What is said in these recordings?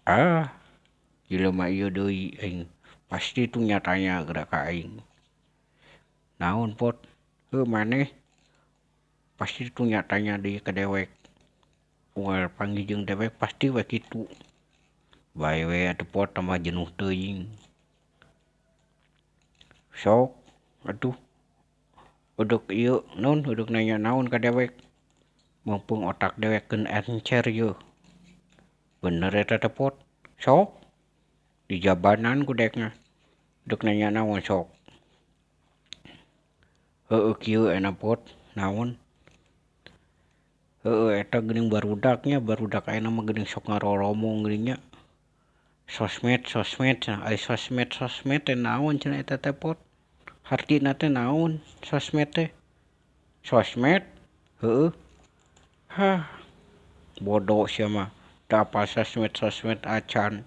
Ah, jelema ieu deui aing pasti tong nya tanya geura ka aing. Naon Pot? Heuh maneh pasti tong nya tanya deui ka dewek. Unggal panggih jeung dewek pasti we kitu. Bae we atuh Pot tambah jenuh teuing. Sok atuh uduk ieu naon uduk nanya naon ka dewek. Mumpung otak dewek keun encer yeuh. Bener eta teh Pot. Sok dijabanan ku dewek mah. Dek nanya naon sok. Heueuh kieu ayeuna Pot naon. Heueuh eta geuning barudak nya, barudak ayeuna mah geuning sok ngaroromong geuning nya. Sosmed sosmed cenah, ari sosmed sosmed teh naon cenah eta teh Pot. Hartina teh naon sosmed teh. Sosmed? Heueuh. Hah bodoh sia mah teu apal sosmed sosmed acan.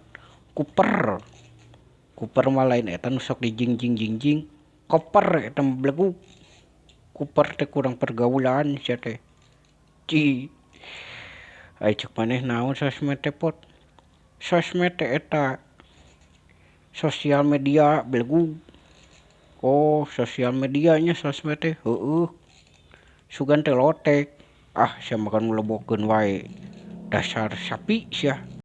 Kuper. Kuper mah lain eta nu sok dijingjing jingjing, koper eta mah belegug. Kuper teh kurang pergaulan sia teh. Ci. Ai ceuk maneh naon sosmed teh Pot. Sosmed teh eta sosial media belegug. Oh sosial media nya sosmed teh, heueuh. Sugan teh lotek. Ah sia mah kan ngalebokeun wae. Dasar sapi sia.